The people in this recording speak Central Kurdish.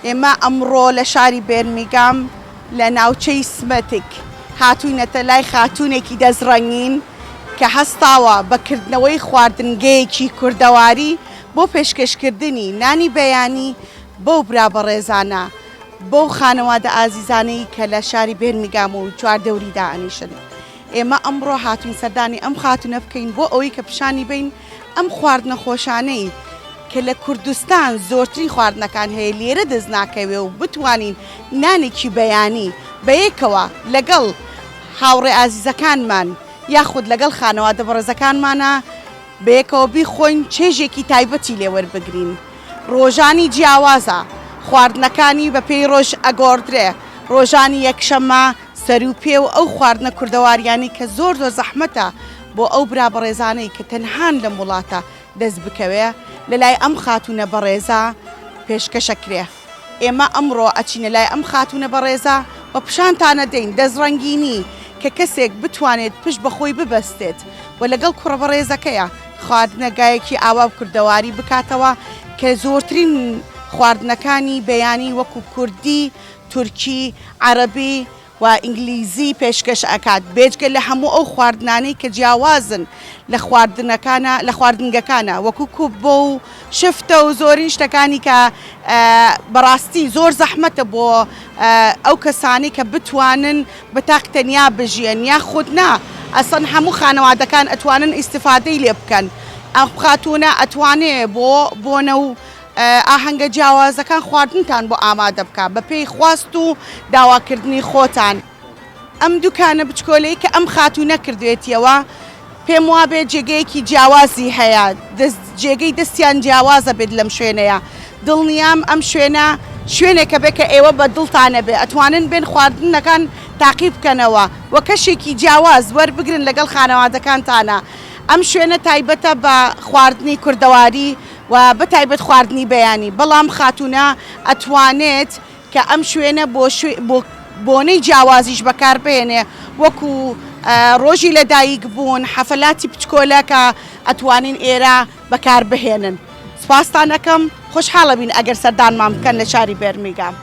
ئێمە ئەمڕۆ لە شاری بێرمیگام لە ناوچەی سمەتک هاتووینەتە لای خاتوونێکی دەست ڕەنگین کە هەستاوە بە کردنەوەی خواردنگەیەکی کوردەواری بۆ پێشکەشکردنی نانی بەیانی بەو برا بەڕێزانە بەو خانەوادە ئازیزانەی کە لە شاری بێرمیگام و چواردەوری دائەنیشن. ئێمە ئەمڕۆ هاتووین سەردانی ئەم خاتوونە بکەین بۆ ئەوەی کە پیشانی بەین ئەم خواردنە خۆشانەی کە لە کوردستان زۆرترین خواردنەکان هەیە لێرە دەست ناکەوێ و بتوانین نانێکی بەیانی بەیەکەوە لەگەڵ هاوڕێ ئازیزەکانمان یاخود لەگەڵ خانەوادە بەڕێزەکانمانا بەیەکەوە بیخۆین چێژێکی تایبەتی لێ وەربگرین ڕۆژانی جیاوازە خواردنەکانی بەپێی ڕۆژ ئەگۆڕدرێ ڕۆژانی یەکشەممە سەروپێ و ئەو خواردنە کوردەواریانەی کە زۆر زۆر زەحمەتە بۆ ئەو برا بەڕێزانەی کە تەنهان لەم وڵاتە دەست بکەوێ لەلای ئەم خاتوونە بەڕێزە پێشکەشەکرێ ئێمە ئەمڕۆ ئەچینە لای ئەم خاتوونە بەڕێزە و پیشانتان ئەدەین دەستڕەنگینی کە کەسێک بتوانێت پشت بە خۆی ببەستێت و لەگەڵ کوڕە بەڕێزەکەیا خواردنەگایەکی ئاوا کوردەواری بکاتەوە کە زۆرترین خواردنەکانی بەیانی وەکو کوردی تورکی، عەرەبی و ئینگلیزی پێشکەش ئەکات، بێجگە لە هەموو ئەو خواردنانەی کە جیاوازن لە خواردنەکانا لە خواردنگەکانا وەکو کوببە و شفتە و زۆرین شتەکانی کە بەڕاستی زۆر زەحمەتە بۆ ئەو کەسانەی کە بتوانن بە تاک تەنیا بژیەن یاخود نا ئەسڵەن هەموو خانەوادەکان ئەتوانن ئیستفادەی لێ بکەن ئەم خاتوونە ئەتوانێ بۆ بۆنە و ئاهەنگە جیاوازەکان خواردنتان بۆ ئامادە بکا بەپێی خواست و داواکردنی خۆتان. ئەم دوکانە بچکۆلەی کە ئەم خاتوونە کردوێتیەوە پێم وابێ جێگەیەکی جیاوازی هەیە دەست جێگەی دەستیان جیاوازە بێت لەم شوێنەیە دڵنیام ئەم شوێنە شوێنێکە بێ کە ئێوە بە دڵتانە بێ ئەتوانن بێن خواردنەکان تاقی بکەنەوە و کەشێکی جیاواز وەربگرن لەگەڵ خانەوادەکانتانە ئەم شوێنە تایبەتە بە خواردنی کوردەواری و بەتایبەت خواردنی بەیانی، بەڵام خاتوونە ئەتوانێت کە ئەم شوێنە بۆ بۆ بۆنەی جیاوازیش بەکاربهێنێ وەکو ڕۆژی لەدایک بوون، حەفەلاتی بچکۆلە کە ئەتوانین ئێرە بەکاربهێنن. سوپاستان ئەکەم، خۆشحاڵەبین ئەگەر سەردانمان بکەن لە شاری بێرمیگام.